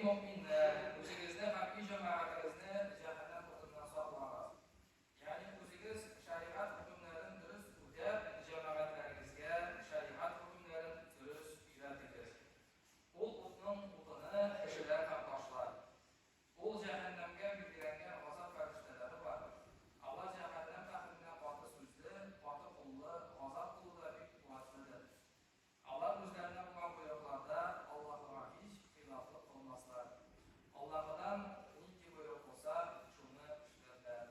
мөэминнәр, үзегезне һәм өй җәмәгатегезне җәһәннәм утыннан саклагыз. Ягъни үзегез шәригать хөкемнәрен дөрес үтәп, җәмәгатьләрегезгә шәригать хөкемнәрен дөрес өйрәтегез. Ул утның утыны, кешеләр һәм ташлар. Ул җәһәннәмгә билгеләнгән газап фәрештәләре бар. Алар җәһәннәм әһеленә каты сүзле, каты куллы, газап кылуда бик куәтледер. Алар үзләренә булган боерыкларда Аллаһыга һич хилафлык кылмаслар. Аллаһыдан нинди боерык булса, шуны эшләрләр.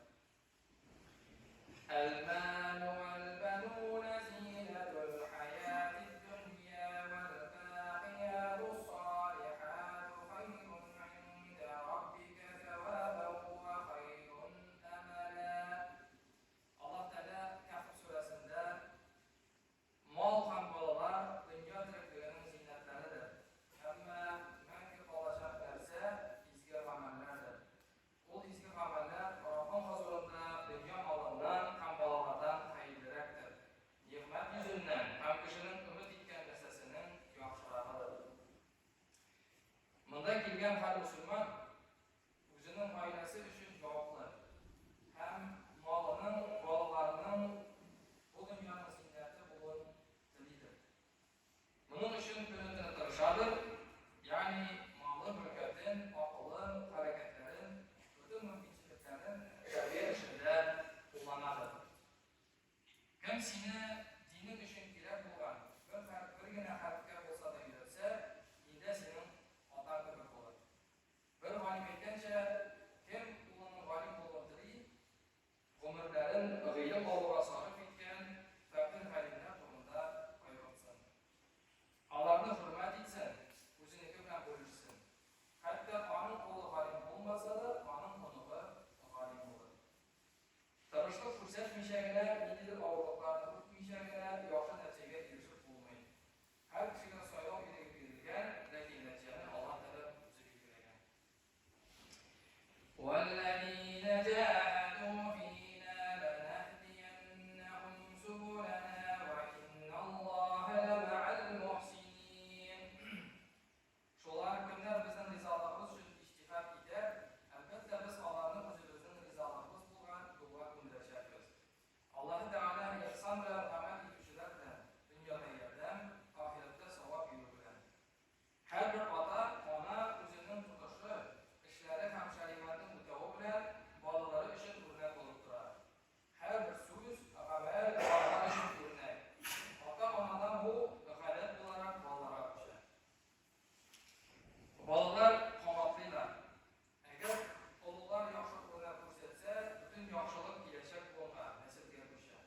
Әл-мәлү вәл-бәнүнә зинәтүл хәятид-дөнья вәл-бакыятус-салихату хәйрун гиндә раббикә сәвабән вә хәйрун әмәлә. Аллаһ Тәгалә Кәһф сүрәсендә Мал һәм балалар дөнья тереклегенең зиннәтләредер, әмма мәңге калачак нәрсә, изге гамәлләрдер. Ул изге гамәлләр Раббың хозурында дөнья малыннан һәм балалардан хәерлерәктер, нигъмәт йөзеннән һәм кешенең өмет иткән нәрсәсенең яхшырагыдыр. Монда килгән һәр мөселман үзенең гаиләсе өчен җаваплы һәм малының, балаларының бу дөньяның зиннәте булуын телидер. Моның өчен көне-төне тырышадыр, ягъни малы, мөлкәтен, акылын, хәрәкәтләрен, бөтен мөмкинчелекләрен тәрбия эшендә кулланадыр. Кем сине динең өчен кирәк булган бер хәреф, бер генә хәрефкә булса да өйрәтсә, диндә синең атаң кебек булыр. Бер галим әйткәнчә, кем улының галим булуын тели, гомерләрен гыйлем алуга сарыф иткән фәкыйрь галимнәр турында кайгыртсын. Аларны хөрмәт итсен, үзенеке белән бүлешсен. Хәтта аның улы галим булмаса да, аның оныгы галим булыр. Тырышлык күрсәтмичә генә, ниндидер авырлыкларны үтмичә генә яхшы нәтиҗәгә ирешеп булмый. Һәр кешегә сайлау иреге бирелгән, ләкин нәтиҗәне Аллаһ Тәгалә үзе билгеләгән. Вәлләзинә җаһәдү финә ләнәһдияннәһүм сөбүләнә вә инналлаһә ләмәгәл мөхсинин. Шулар, кемнәр безнең ризалыгыбыз өчен иҗтиһад итәр, әлбәттә, без аларны үзебезнең ризалыгыбыз булган юлга күндерәчәкбез. Аллаһы Тәгалә ихсан белән гамәл итүчеләр белән, дөньяда ярдәм, ахирәттә савап бирү белән. Һәрбер ата, ана үзенең тотышы, эшләре һәм шәригатьне үтәве белән балалары өчен үрнәк булып тора. Һәрбер сүз, гамәл балалар өчен үрнәк. Ата-анадан бу, гадәт буларак, балаларга күчә. Балалар кабатлыйлар. Әгәр олылар яхшы үрнәк күрсәтсә, бөтен яхшылык киләчәк буынга, нәселгә күчә.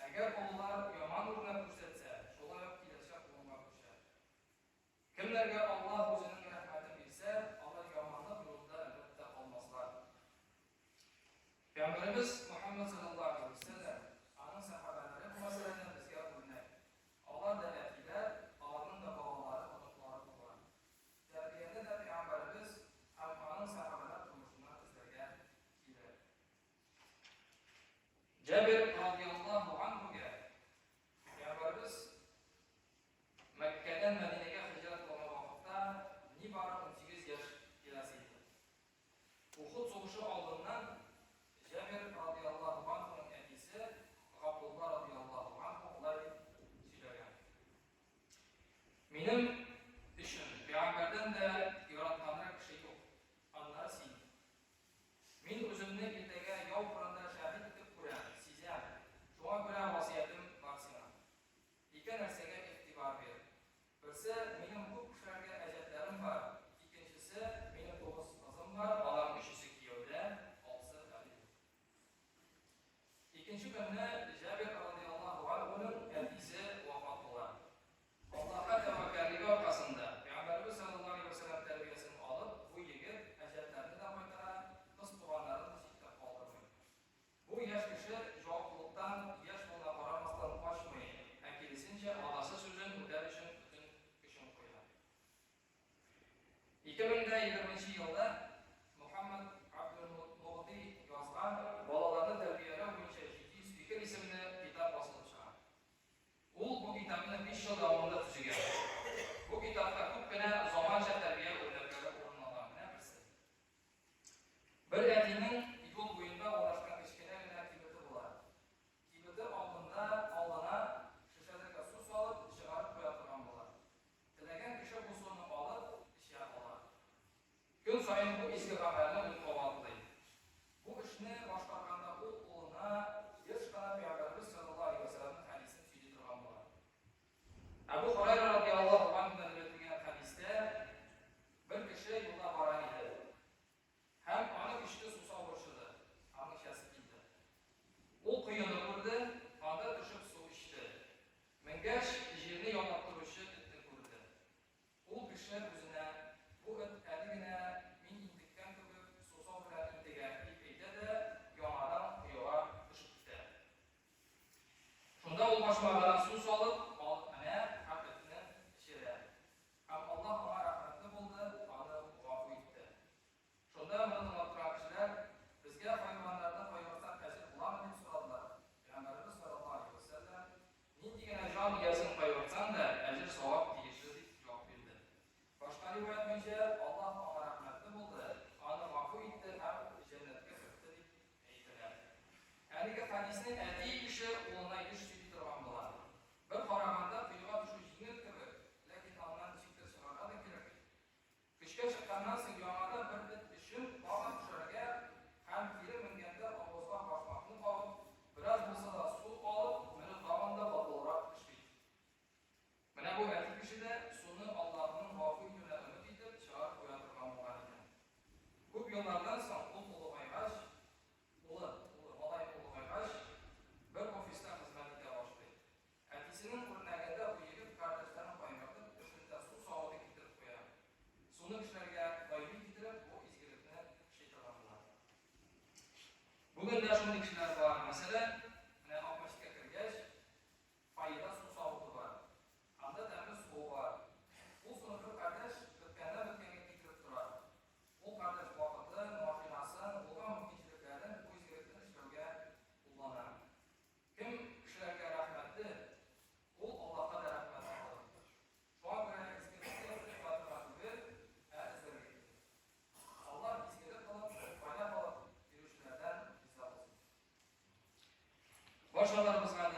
Әгәр олылар яман үрнәк күрсәтсә, шулай ук киләчәк буынга күчә. Кемнәргә Аллаһ үзенең рәхмәтен бирсә, алар яманлык юлында, әлбәттә, калмаслар. Пәйгамбәребез Мөхәммәд салләллаһу галәйһи вә сәлләм, аның сәхабәләре бу мәсьәләдә безгә үрнәк. Алар да әтиләр, аларның да балалары, оныклары булган. Тәрбияне дә пәйгамбәребез һәм аның сәхабәләр тормышыннан эзләргә кирәк. Җабир радияллаһу анһугә пәйгамбәребез Мәккәдән Мәдинәгә һиҗрәт кылган вакытта нибары 18 яшь тирәсе иде. Ухуд сугышы алдыннан Җабир радыяллаһу ганһуның әтисе Габдулла радыяллаһу ганһу болай дип сөйләгән, Минем өчен пәйгамбәрдән дә яратканрак кеше юк, аннары син. Мин үземне иртәгә яу кырында шәһит итеп күрәм, сизәм, шуңа күрә васыятем бар сиңа. Ике нәрсәгә игътибар бир. Берсе, минем күп кешеләргә әҗәтләрем бар, икенчесе, минем тугыз кызым бар, аларның өчесе кияүдә, алтысы әле юк. Икенче көнне Җабир радыяллаһу ганһуның әтисе вафат була. Аллаһка тәвәккәллеге аркасында, Пәйгамбәребез салләллаһу галәйһи вә сәлләм тәрбиясен алып, бу егет әҗәтләрне дә кайтара, кыз туганнарын да читтә калдырмый. Бу яшь кеше җаваплылыктан яшь булуына карамастан качмый, ә киресенчә, атасы сүзен үтәр өчен бөтен көчен куя. 2020 елда Мөхәммәд Абделмогъди язган Балаларны тәрбияләү буенча 700 фикер исемле китап басылып чыга. Ул бу китапны биш ел дәвамында төзегән. Бу китапта күп кенә заманча тәрбия үрнәкләре урын алган. Башка риваять буенча, Аллаһ аңа рәхмәтле булды, аны гафу итте һәм җәннәткә кертте дип әйтелә. Әлеге хәдисне әти кеше улына еш сөйли торган була. Бер караганда, коега төшү җиңел кебек, ләкин аннан ничектер чыгарга да кирәк бит. Көчкә чыкканнан соң яңадан бер эт өчен тагын төшәргә һәм кире менгәндә авызга башмакны кабып, бераз булса да су алып, менү тагын да катлаулырак эш бит. Менә бу әти кеше дә суны Аллаһының гафу итүенә өмет итеп чыгарып куя торган булган икән. Күп еллардан соң ул олыгайгач, улы, улы, малай олыгайгач, бер офиста хезмәт итә башлый. Әтисенең үрнәгендә бу егет кардәшләрен кайгыртып, эшендә су савыты китереп куя. Суны кешеләргә даими китереп, бу изгелекне эшли торган була. Бүген дә шундый кешеләр бар. Мәсәлән, менә Ак мәчеткә кергәч, фойеда су савыты бар. Анда тәмле су бар. Ул суны бер кардәш беткәннән-беткәнгә китереп тора. Ул кардәш вакытын, машинасын, булган мөмкинчелекләрен бу изгелекне эшләүгә куллана. Кем кешеләргә рәхмәтле, ул Аллаһка да рәхмәтле булыр. Шуңа күрә изгелекне сорарга түгел, ә эзләргә кирәк. Аллаһ изгелек кылып, файда кылып йөрүчеләрдән риза булсын. Барчаларыбызга.